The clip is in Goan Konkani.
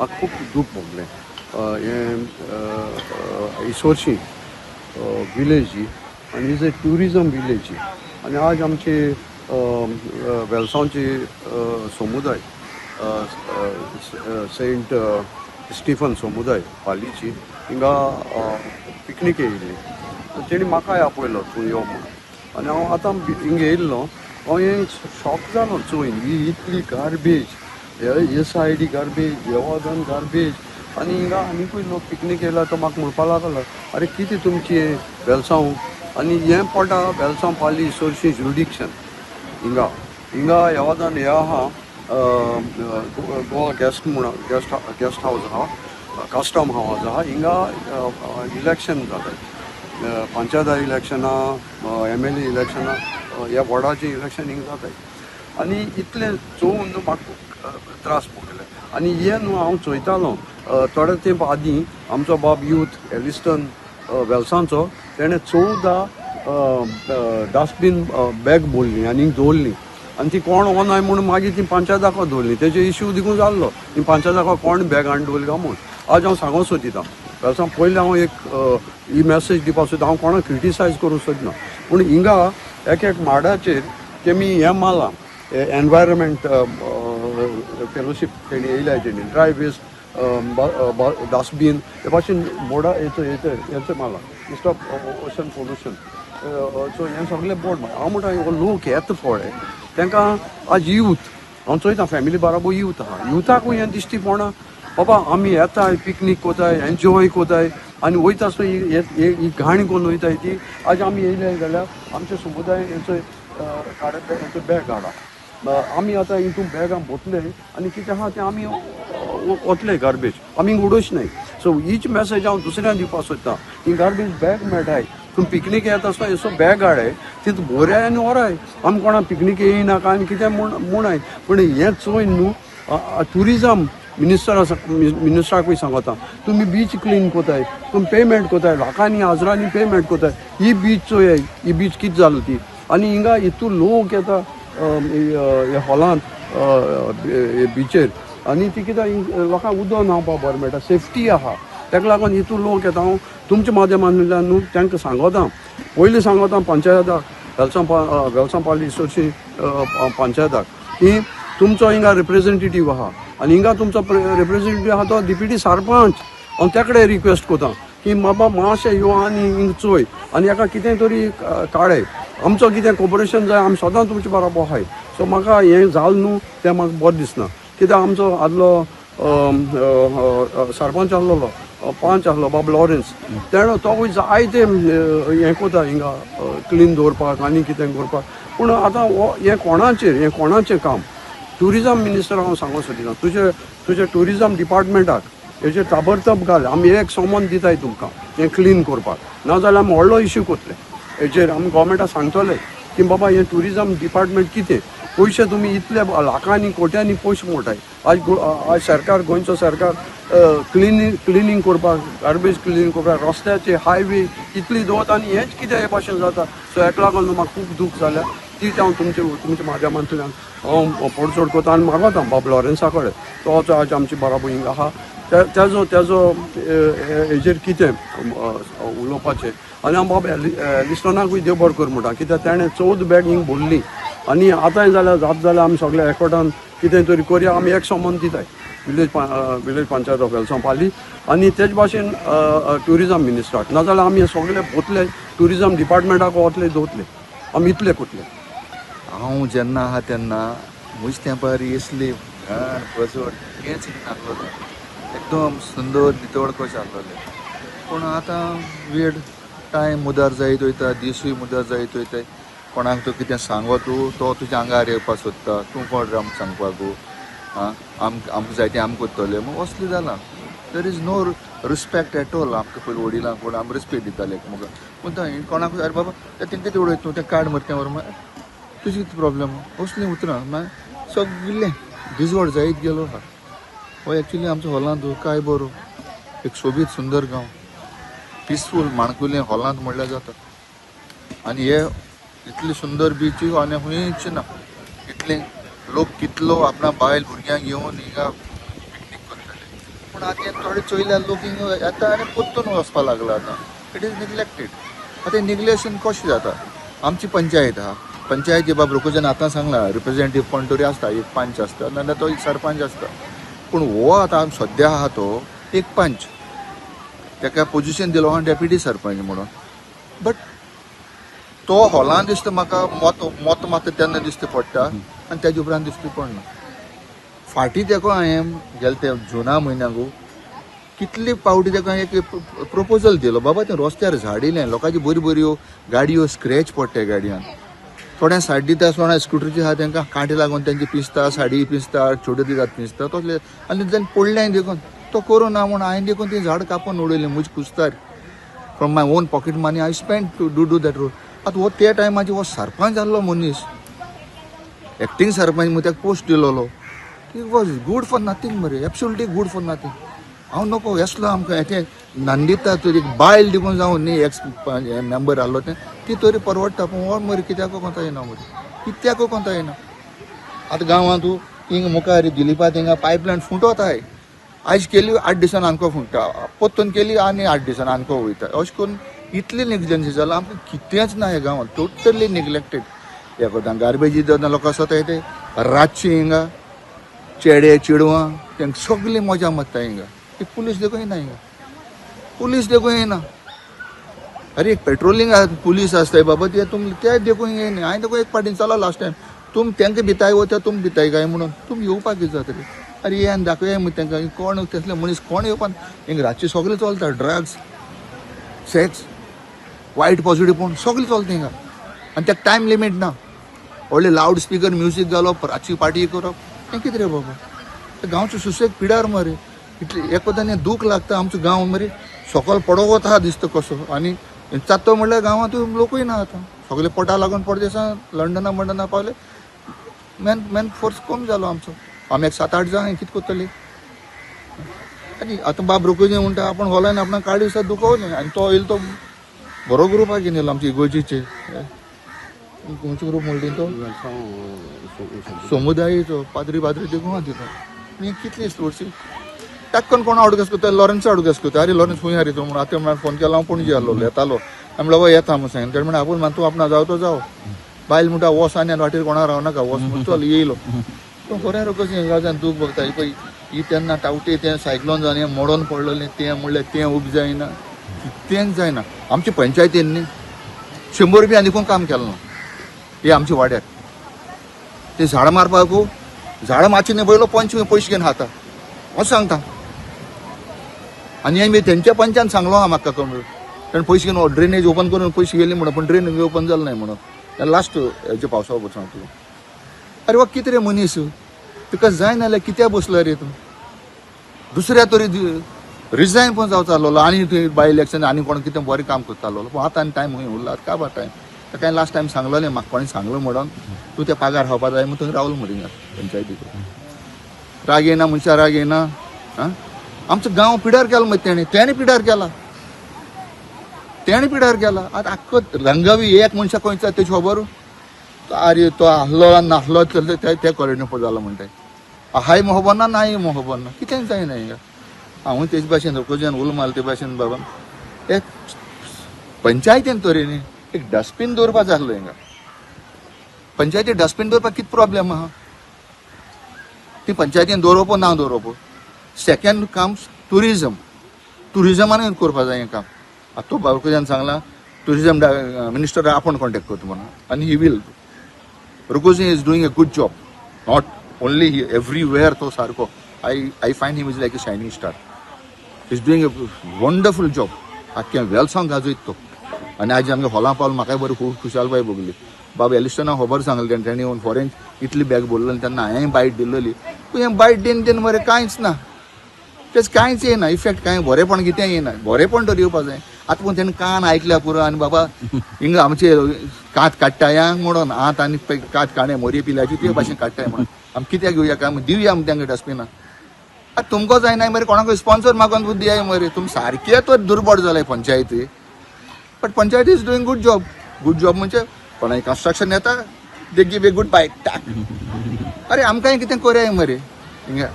म्हाका खूब दूख भोगलें. हें इसोरशी विलेज ही आनी is a tourism village ही. आनी आज आमची वेलसांवची समुदाय सेंट स्टीफन समुदाय पालीची हिंगा पिकनीक येयल्ली. तेणी म्हाकाय आपयलो तूं यो म्हूण. आनी हांव आतां हिंगा येयल्लो, हांव हें शॉक जालो चोयन, ही इतली गार्बेज, हे सायडी गार्बेज, देवादन गार्बेज. आनी हिंगा आनीकूय लोक पिकनीक येयला तो म्हाका म्हणपाक लागलो, अरे कितें तुमची वेलसांव. आनी हें पडटा वेलसांव पाली इसोरशी जुरिडिक्शन. हिंगा हिंगा येवादान हें आहा गोवा गेस्ट म्हूण गेस्ट हावज आहा, कस्टम हावज आहा. हिंगा इलेक्शन जाता, पंचायता इलेक्शनां, MLA इलेक्शनां, ह्या वॉर्डाचें इलेक्शन हिंगा जाताय. आनी इतलें चोवन म्हाका त्रास भोगले. आनी हें न्हू हांव चोयतालो थोडे तेंप आदीं आमचो बाब यूथ एलिस्टन वेलसांचो तेणें 14 डस्टबीन बॅग भरली आनी दवरली. आनी ती कोण वनाय म्हूण मागीर ती पंचायताक दवरली. तेजे इश्यू देखून जाल्लो, ती पंचायताक कोण बॅग हाडून दवरली काय म्हूण. आज हांव सांगूंक सोदिता वेलसांव पयलीं हांव एक ही मॅसेज दिवपाक सोदता, हांव कोणाक क्रिटिसायज करूंक सोदना, पूण हिंगा एक एक माडाचेर तेमी हें मारलां एनवायरमेंट फेलोशीप तेणी येयल्या, तेणी ड्राय वेस्ट डस्टबीन हे भाशेन बोर्डा हेचो मारला, स्टॉप ओशन पोल्युशन. सो हें सगळें बोर्ड मारला. हांव म्हणटा हो लोक येता पळय तांकां आज यूथ हांव चोयता फॅमिली बराबर यूथ आहा, युथाकूय हें दिश्टी पडना. बाबा आमी येताय पिकनीक कोताय, एन्जॉय कोताय आनी वयता आसतना ही घाण करून वयताय ती. आज आमी येयले जाल्यार आमचे समुदाय हेचो काडत हेचो बॅग हाडा, आमी आतां हितून बॅगां भोतले आनी कितें आहा तें आमी वतले गार्बेज आमी उडोवच न्हय. सो हीच मॅसेज हांव दुसऱ्यांक दिवपाक सोदता, ही गार्बेज बॅग मेळटाय, तूं पिकनीक येता आसतना हेसो बॅग हाडाय, तितून भोराय आनी व्हराय. आमी कोणा पिकनीक येयनाका आनी कितें म्हूण म्हणाय, पूण हें चोयन न्हू ट्युरिजम मिनिस्टर आसा, मिनिस्टराकूय सांगता तुमी बीच क्लीन कोताय, तुमी पेमेंट कोताय, लाखांनी हजरांनी पेमेंट कोताय, ही बीच चोयाय, ही बीच कितें जाली ती. आनी हिंगा हितून लोक येता ह्या हॉलांत बिचेर आनी ती कितें लोकांक उदक न्हांवपाक बरें मेळटा, सेफ्टी आहा, ताका लागून हितून लोक येता. हांव तुमच्या माध्यमांतल्यान न्हू तांकां सांगता, पयलीं सांगता पंचायताक, वेलसांव वेलसांव पाली इसोरशी पंचायताक की तुमचो हिंगा रिप्रेझेंटेटीव आहा आनी हिंगा तुमचो रिप्रेझेंटेटीव आहा तो डिप्युटी सरपंच, हांव त्या कडेन रिक्वेस्ट करता की बाबा मातशें यो आनी हिंगा चोय आनी हेका कितें तरी काडय, आमचो कितें कॉपरेशन जाय, आमी सदां तुमचे बराबर आहाय. सो म्हाका हें जालें न्हू तें म्हाका बरें दिसना. कित्याक आमचो आदलो सरपंच आसलेलो, पंच आसलो बाब लॉरेन्स, तेणें तोवूय जायते हें कोता हिंगा क्लीन दवरपाक आनी कितें करपाक, पूण आतां हें कोणाचेर, हें कोणाचें काम. ट्युरिजम मिनिस्टर हांव सांगूंक सोदिना, तुजे तुजे ट्युरिजम डिपार्टमेंटाक हेचेर ताबडतोब घाल, आमी एक समन दिताय तुमकां हें क्लीन करपाक, नाजाल्यार आमी व्हडलो इश्यू करतले हेचेर. आमी गोवोरमेंटाक सांगतले की बाबा हें ट्युरिजम डिपार्टमेंट कितें पयशे तुमी इतले लाखांनी कोट्यांनी पयशे मोडटाय. आज आज सरकार, गोंयचो सरकार क्लिनींग करपाक, गार्बेज क्लिनींग करपाक, रस्त्याचे हायवे इतली दवरता आनी हेंच कितें हे भाशेन जाता. सो हेका लागून म्हाका खूब दूख जाल्या, तीच हांव तुमचे तुमच्या माध्यमांतल्यान हांव पडचोड करता आनी मागता बाब लॉरेन्सा कडेन, तो आज आमची बराबर हिंगा आहा, तेजो तेजो हेजेर कितें उलोवपाचें. आनी हांव बाब एलिस्टनाकूय देव बरो कर म्हणटा, कित्याक तेणें 14 बॅग हिंग भरली आनी आतांय जाल्यार जात जाल्यार आमी सगळे एकवटान कितें तरी करया, आमी एक समन दिताय विलेज विलेज पंचायत ऑफ वेलसांव पाली आनी तेच भाशेन ट्युरिजम मिनिस्टराक, नाजाल्यार आमी सगळे वतले ट्युरिजम डिपार्टमेंटाक वतले दवरतले, आमी इतले करतले. हांव जेन्ना आहा तेन्ना म्हज्या तेंपार इसली घाण प्रजोड हेंच नासलेलें, एकदम सुंदर नितळ कशें आसलेलें. पूण आतां वेळ टायम मुदार जायत वयता, दिसूय मुदार जायत वयता. कोणाक तूं कितें सांगो तूं तो तुज्या आंगार येवपाक सोदता, तूं कोण रे आमकां सांगपाकू, आं आमकां जाय तें आमकां करतलें म्हूण असलें जालां. There is no respect at all. आमकां पयलीं वडिलांक कोण आमी रिस्पेक्ट दिताले एकमेकांक, पूण थंय कोणाक अरे बाबा तें कितें उडयता तूं तें काड मरे तें व्हर, तुजी कितें प्रॉब्लम, असलीं उतरां मागीर सगळें डिजॉर्ड जायत गेलो आहा. हो एक्चुली आमचो हॉलांत काय बरो एक सोबीत सुंदर गांव, पिसफूल माणकुलें हॉलांत म्हणल्यार जाता. आनी हे इतली सुंदर बीच आनी खंयच ना. इतले लोक कितलो आपणा बायल भुरग्यांक घेवन हिंगा पिकनीक करताले. आतां थोडे चोयल्यार लोक हिंगा येता आनी परतून वचपा लागला. आतां it is neglected. आतां निग्लेक्शन कशें जाता? आमची पंचायत आहा, पंचायती बाब रोकोजन आतां सांगला रिप्रेझेंटेटीव कोण तरी आसता, एक पंच आसता नाजाल्यार तो एक सरपंच आसता. पूण हो आतां सद्या आहा तो एक पंच, ताका पोजिशन दिलो आहा डेप्युटी सरपंच म्हणून. बट तो हॉलान दिसता म्हाका मत मत मात तेन्ना दिसता पडटा आनी तेजे उपरांत दिसता पडना. फाटीं तेका हांवें गेले ते जुना म्हयन्याकू कितले पावटी तेका एक प्रोपोजल दिलो, बाबा तें रस्त्यार झाडिलें लोकांच्यो बऱ्यो बऱ्यो गाडयो स्क्रॅच पडटा गाडयान, थोड्या साडी दिता, थोड्या स्कुटरीचे आहा तेंकां कांटे लागून तेंचे पिसता, साडी पिसता, छोटे दितात पिसता तसले. आनी तें पडलें देखून तो करूं ना म्हूण हांवें देखून तीं झाड कापून उडयलीं म्हजे कुस्तार. From my own pocket money I spend to do do that road. आतां हो त्या टायमाचेर हो सरपंच जाल्लो मनीस, एक्टींग सरपंच म्हूण ताका पोस्ट दिलोलो, it was good for nothing मरे, एब्सोल्युटली गूड फॉर नथींग. हांव नको येसलो आमकां तें नंदिता तरी बायल देखून जावं न्ही एक्स मेंबर आहलो तें ती तरी परवडटा, पूण हो मरे कित्याक कोंता येना मरे, कित्याक कोंता येना. आतां गांवांत तूं हिंगा मुखार दिलीपा थिंगा पायपलायन फुटोताय, आयज केली 8 दिसान आमकां फुट्टा, परतून केली आनी 8 दिसान आमकां वयता. अशें करून इतली नेग्लिजन्सी जाला आमकां कितेंच ना ह्या गांवांत, टोटली निग्लेक्टेड. एकदां गार्बेजी लोक आसता ते रातची हिंगा चेडे चेडवां तांकां सगळी मजा मारता हिंगा. एक पुलीस देखून येना हिंगा, पुलीस देखून येना. अरे एक पेट्रोलिंग पुलीस आसताय बाबा ते तुम ते देखून येयना. हांवें देखून एक पाटीन चलो लास्ट टायम तुम तांकां भिताय वता, तुम भिताय काय म्हणून तुम येवपाक कितें जाता रे? अरे ये आनी दाखया मग तांकां कोण तसले मनीस कोण येवपाक. हिंगा रातचे सगळें चलता, ड्रग्स, सेक्स, वायट पॉझिटीव पूण सगळें चलता हिंगा. आनी ताका टायम लिमीट ना. व्हडले लावड स्पिकर म्युजीक घालप, रातची पार्टी करप, हें कितें रे बाबा? गांवचो सुसेग पिडार मरे. इतले एकदां दूख लागता आमचो गांव मरे सकल पडो वता दिसता कसो. आनी चात्तो म्हणल्यार गांवांत लोकूय ना आतां, सगळे पोटा लागून परदेसा लंडना मंडना पावले. मॅन मॅन फोर्स कमी जालो आमचो. आमी एक 7-8 जाण कितें करतली? आनी आतां बाब रोखोजी म्हणटा आपूण हॉलान आपणाक काड दिसा दुखवलें आनी तो येयलो तो बरो ग्रुपाक घेवन येयलो आमचे इगोर्जीचे खंयचो ग्रूप म्हणली तो समुदायेचो पाद्री पाद्री देखून आहा तितून. आनी कितली स्पोर्ट्स टाक्कन कोण आवडगेस करता, लॉरन्स आवडगेस करता. अरे लॉरन्स खंय हारी तूं म्हणून आतां म्हळ्यार फोन केलो, हांव पणजे आहलो येतालो. हांवें म्हणलें बाबा येता म्हणून सांगलें. तेणें म्हणलें आपूण मान तूं आपणा जाव तो जाव, बायल म्हणटा वोस आनी वाटेर कोणा रावनाका वोस म्हण चल येयलो. पूण खरें रो कशें हिंगा दूख बघता पळय ही तेन्ना टावटे तें सायक्लोन जावन हें मोडोन पडलेलें तें म्हणल्यार तें उब जायना, कितेंच जायना. आमचे पंचायतीन न्ही 100 रुपया आनी कोण काम केलें ना हे आमच्या वाड्यार. ते झाडां मारपाकू झाडां मारची न्ही पयलो पंच पयशे घेवन खाता अशें सांगता. आनी हें तेंच्या पंचान सांगलो आहा म्हाका कमी तेणें पयशे घेवन ड्रेनेज ओपन करून पयशे गेले म्हणून, पूण ड्रेनेज ओपन जालें नाय म्हणून लास्ट हेच्या पावसा उपर सांगता. अरे वा कितें रे मनीस, तुका जायना जाल्यार कित्याक बसलो रे तूं? दुसऱ्या तरी रिजायन पण जावचो आहलोलो आनी थंय बाय इलेक्शन आनी कोण कितें बरें काम करतालो. पूण आतां आनी टायम खंय उरला काबार टायम. ताका हांवें लास्ट टायम सांगलोलें म्हाका कोणें सांगलो म्हणून तूं त्या पागार खावपा जाय म्हूण थंय रावलो मरे हिंगा पंचायतीचो. राग येयना मनशा, राग येयना. आं आमचो गांव पिडार केलो मरे तेणें, तेणें पिडार केला, तेणें पिडार केला. आतां आख्खो रंगावी एक मनशा खंयचो तेजी खबर अरे तो आहलो आनी नासलो ते कॉलेजीन जालो म्हणटाय. हाय खबर ना, नाय खबर ना, कितेंच जायना हिंगा. हांवूय तेज भाशेन रोकोजन उलो मारलो ते भाशेन बाबा एक पंचायतीन तरी न्ही एक डस्टबीन दवरपा जाय आसलो हिंगा. पंचायती डस्टबीन दवरपाक कितें प्रोब्लेम आहा? ती पंचायतीन दवरप ना दवरप. सेकेंड काम ट्युरिजम, ट्युरिजमान करपा जाय हें काम. आतां तो बाबूजान सांगलां ट्युरिजम मिनिस्टर आपूण कॉन्टेक्ट करता म्हणून आनी he will. Rogozin is doing a good job, not only he, everywhere तो सारको. I find him is like a shining star. Is doing a wonderful job. आख्खें वेलसांव गाजयत तो. आनी आयज आमगे हॉलां पावलो म्हाकाय बरी खूब खुशालबाय भोगली. बाबा एलिस्टना खबर सांगलें तेणें, तेणें येवन फॉरेन इतली बॅग भरलेली तेन्ना हांवें बायट दिल्लोली. पूण हें बायट दिवन तेन्ना मरे कांयच ना, तेच कांयच येयना इफेक्ट, कांय बरेंपण कितें येयना. बरेंपण तर येवपा जाय. आतां पूण तेणें कान आयकल्या पुरो आनी बाबा हिंगा आमचे कात काडटाय म्हणून आंत आनी कात काणे मोरी पिल्याची ते भाशेन काडटाय म्हणून आमी कित्याक घेवया काय दिवया आमी तांकां डस्टबिनां. आतां तुमकां जायना मरे कोणाकूय स्पॉन्सर मागून सुद्दां दियाय मरे. तुमी सारके तर दुर्बळ जाले पंचायती. But panchayat is doing good job. Good job म्हणजे कोणाय कन्स्ट्रक्शन येता they give a good bite. अरे आमकांय कितें करया मरे हिंगा.